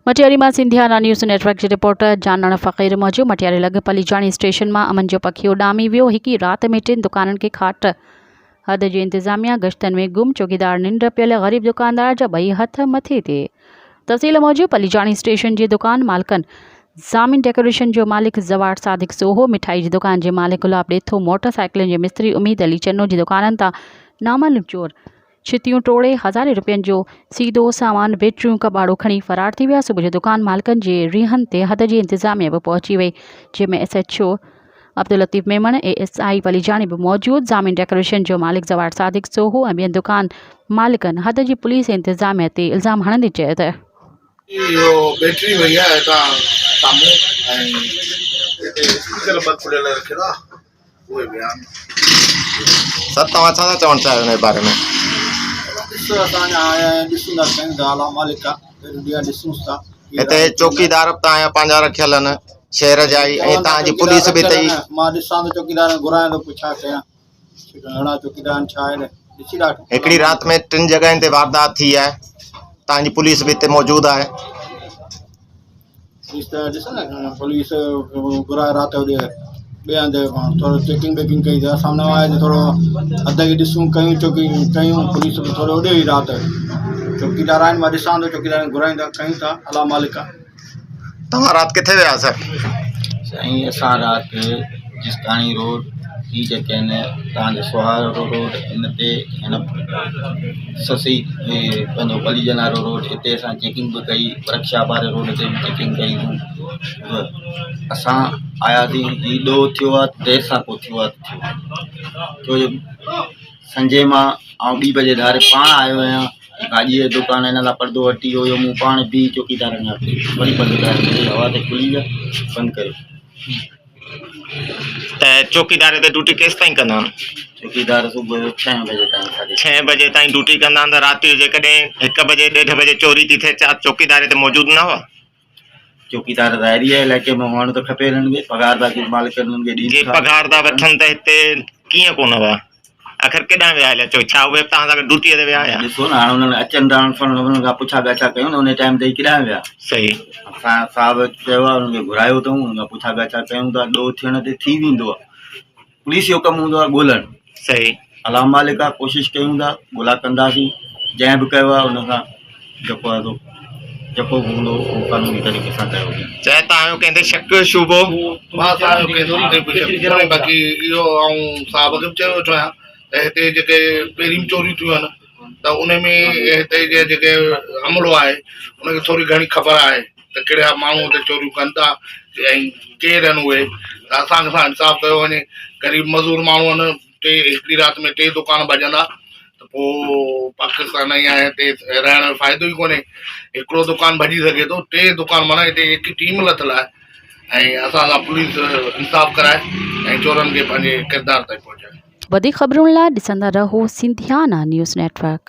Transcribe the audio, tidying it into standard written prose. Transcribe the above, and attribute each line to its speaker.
Speaker 1: مٽياري مان Sindhiana news net work جي reporter جانڻ فقير موجب مٽياري لڳ پليجاڻي اسٽيشن مان امن جو پکي اڏامي ويو هڪ ئي رات ۾ ٽن دڪانن کي کاٽ حد جي انتظاميا گشتن ۾ گم چوڪيدار ننڊ پيل غريب دڪاندار جا ٻئي هٿ مٿي تي تفصيل موجب پليجاڻي اسٽيشن جي دڪان مالڪن ضامن ڊيڪوريشن جو مالڪ زوار صادق سوهو مٺائي جي دڪان جي مالڪ گلاب ڏيٿو موٽر سائيڪلن جي مستري اميد علي چنو جي دڪانن تان نامعلوم چور ڇتيون ٽوڙي هزارين رپين جو سيڌو سامان، بيٽريون، ڪٻاڙو کڻي فرار ٿي ويا، صبح جو دڪان مالڪن جي ريهن تي حد جي انتظاميه به پهچي وئي، جنهن ۾ S H O Abdul Latif Memon, A S I Palijani به موجود، ضامن ڊيڪوريشن جو مالڪ زوار صادق سوهو ۽ ٻين دڪان مالڪن حد جي پوليس ۽ انتظاميه تي الزام هڻندي چيو ته.
Speaker 2: اهو بيٽري وئي آهي هتان سامهون ۽ هتي اسپيڪر ٻه کليل رکيل آهي. اهي ويا آهن.
Speaker 3: سر توهان ڇا ٿا چوڻ چاهيو ان جي باري ۾؟
Speaker 4: ڏسو اسان اڃا آيا آهيون ڏسون ٿا ڪيون ٿا الله مالڪ آ پهريون ڏسون ٿا
Speaker 3: هتي چوڪيدار به توهان جا پنهنجا رکيل آهن شهر جا ئي ۽ توهان جي پوليس به هتي ئي
Speaker 4: مان ڏسان ٿو چوڪيدار کي گهرايان ٿو پوء ڇا ڪيان گهڻا چوڪيدار آهن ڇا آهن ڏسي ٿا
Speaker 3: هڪڙي رات ۾ ٽن جڳهين تي واردات ٿي آهي توهان جي پوليس به هتي موجود آهي
Speaker 4: پوليس ته ڏس نه پوليس گهرائي رات جو ٻئي هنڌ ٿورو چيڪنگ ويڪنگ ڪئي ته اسان نوان آيا ٿورو حد کي ڏسون ڪيون چيڪنگ ڪيون پوليس به ٿورو هوڏي هئي رات چوڪيدار آهن مان ڏسان ٿو چوڪيدار گهرايون ٿا ڪيون ٿا الله مالڪ آ
Speaker 3: توهان رات ڪٿي ويا سر؟
Speaker 5: سائين اسان رات جسڪاڻي روڊ هي جيڪي آهن تان جو سهارو روڊ ان تي هن سسئي پنهنجو پليجن وارو روڊ هتي اسان چيڪنگ به ڪئي ورڪشاپ واري روڊ تي به چيڪنگ ڪئي اسان آياسين هي ڏوهه ٿيو آهي دير سان ڪو ٿيو آهي ٿيو ڇو جو سنجهي مان آئون ٻي بجي ڌاري پاڻ آيو آهيان گاڏيء جو دڪان هن لاء پردو هٽي ويو هيو مون پاڻ بيهي چوڪيدارن کان وري بند ڪرايو هوا ته کلي ويا بند ڪريو
Speaker 3: ته چوڪيدار هتي ڊيوٽي ڪيستائين ڪندا آهن؟
Speaker 5: چوڪيدار صبح جو ڇهين بجي تائين ساڍي
Speaker 3: ڇهين بجي تائين ڊيوٽي ڪندا آهن ته رات جو جيڪڏهن هڪ بجي ڏيڍ بجي چوري ٿي ٿئي ڇا چوڪيدار هتي موجود نه هئا؟
Speaker 5: چوڪيدار ظاهري آهي علائقي ۾ هئڻ ته کپي هنن کي پگهار باقي مالڪ هنن کي ڏين
Speaker 3: جي
Speaker 5: ٿا
Speaker 3: پگهار ٿا وٺن ته هتي ڪيئن ڪونه هئا؟ آخر ڪيڏانهن ويا هليا چو ڇا اهي به توهان سان گڏ ڊيوٽيء تي ويا هيا؟
Speaker 5: ڏسو نه هاڻ انهن اچن ٿا هاڻ انهن کان پڇا ڳاڇا ڪيون نه ان ٽائيم تي هي ڪيڏانهن ويا؟
Speaker 3: صحيح.
Speaker 5: اسان صاحب چيو آهي انهن کي گهرايو اٿئون انهن کان پڇا ڳاڇا ڪيون ٿا ڏوهه ٿيڻ تي ٿي ويندو آهي پوليس جو ڪم هوندو آهي ڳولڻ.
Speaker 3: صحيح.
Speaker 5: الله مالڪ آهي ڪوشش ڪيون ٿا ڳولا ڪنداسين جنهن به ڪيو آهي ان سان جيڪو آهي سو جيڪو به هوندو اهو قانوني طريقي سان ڪيو ويندو.
Speaker 3: چاهي توهان جو ڪنهن تي شڪ شبهو.
Speaker 2: مان اسان جو ڪنهن تي به شڪ ڪونهي باقي اهو آئون صاحب کي به چيو ويٺو آهيان ته هتي جيڪي پهرين به چوريون ٿيون آهن ته ان ۾ هتي جي جيڪي عملو آهي ان کي ٿوري گهڻي خبر آهي ته ڪهڙا ماڻهو هتي چوريون ڪن ٿا ۽ ڪير آهن اهي ته اسان سان انصاف ڪيو وڃي غريب مزور ماڻهو آهن ٽي هڪڙي رات ۾ ٽي دڪان ڀڄندا ته پوء پاڪستان ۽ هتي رهڻ جو فائدو ئي ڪونهي هڪڙو دڪان ڀڄي سگهي ٿو ٽي دڪان معنيٰ هتي هڪ ٽيم لٿل آهي ۽ اسان سان پوليس انصاف ڪرائي ۽ چورن کي پنهنجي ڪردار تائين پهچائي.
Speaker 1: وڌيڪ خبرن لاء ڏسندا رهو سنڌيانا نيوز نيٽ ورڪ.